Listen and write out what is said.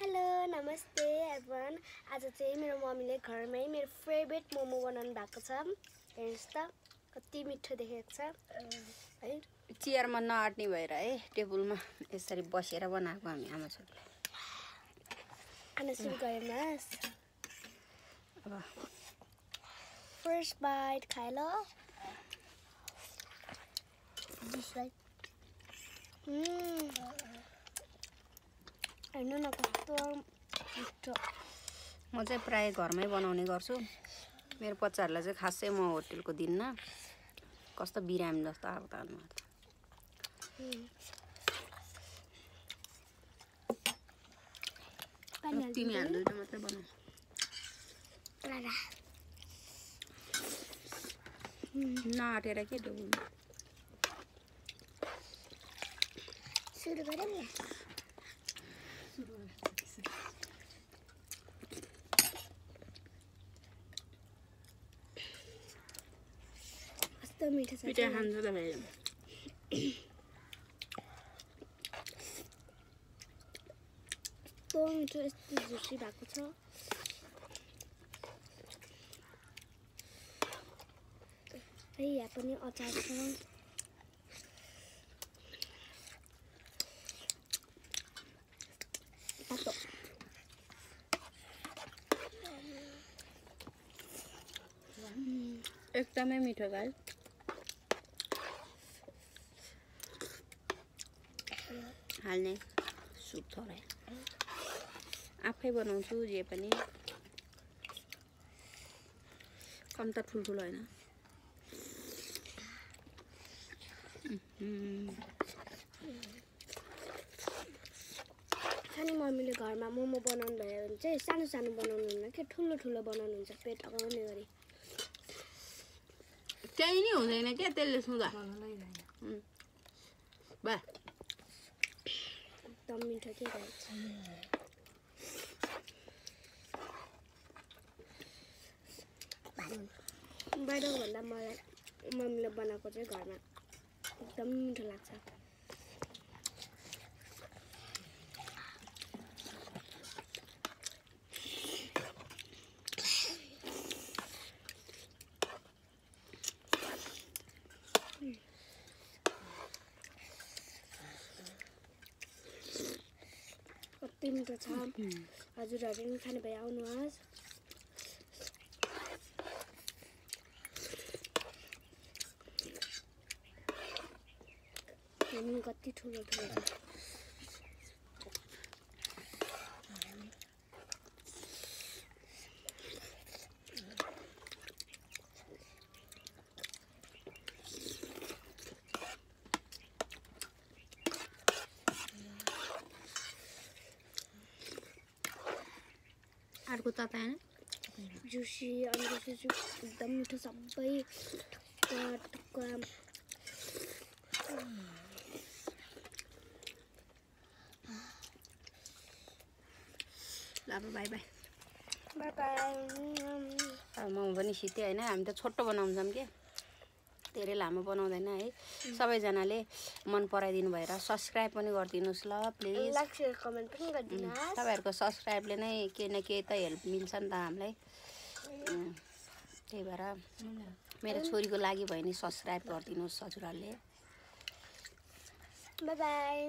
Hello नमस्ते everyone. आज चाहिँ मेरो मम्मीले घरमै मेरो फेभरेट मोमो बनाउनु भएको छ। हेर्नुस् त कति मिठो देखेको छ है। चेयरमा नआट्ने भएर है टेबलमा यसरी बसेर बनाएको हामी आमा छोरीले। खाना सुरु गरौँ। अब फर्स्ट बाइट खाए ल। हेर्नु न कस्तो मिठो। म चाहिँ प्राय घरमै बनाउने गर्छु। मेरो बच्चाहरूलाई चाहिँ खासै म होटेलको दिन्न। कस्तो बिरामी जस्तो आएको त तिमी हामी दुईटा मात्रै बनाऊ। नआटेर के टेबलमा सुरु गरौँ न। कस्तो मिठो छ। पिठा खान्छ त भाइ। कस्तो मिठो, यस्तो झुसी भएको छ। है यहाँ पनि अचार छ। एकदमै मिठो गाई। हाल्ने सुप थोरै आफै बनाउँछु जे पनि। कम त ठुल्ठुलो होइन। सानो मम्मीले घरमा मोमो बनाउनु भयो भने चाहिँ सानो सानो बनाउनु हुन्न कि ठुलो ठुलो बनाउनुहुन्छ पेट अगाउने गरी। केही नि हुँदैन क्या त्यसले सुँदा। बा एकदम मिठो के रहेछ। बाहिरको भन्दा मलाई मम्मीले बनाएको चाहिँ घरमा एकदम मिठो लाग्छ। कति मिठो छ। हजुरहरूले पनि खाने भए आउनुहोस्। कति ठुलो ठुलो छ। अर्को ताता होइन जुसी अनि त्यसपछि एकदम मिठो सबै टुक्का। अब बाई बाई बाई बाई। अब मोमो पनि सिधै होइन। हामी त छोटो बनाउँछौँ के धेरै लामो बनाउँदैन है। सबैजनाले मन पराइदिनु भएर सब्सक्राइब पनि गरिदिनुहोस् ल प्लिज। लाइक शेयर कमेन्ट पनि गरिदिनुहोस्। तपाईँहरूको सब्सक्राइबले नै केही न केही त हेल्प मिल्छ नि त हामीलाई। त्यही भएर मेरो छोरीको लागि भयो नि सब्सक्राइब गरिदिनुहोस् हजुरहरूले। By by.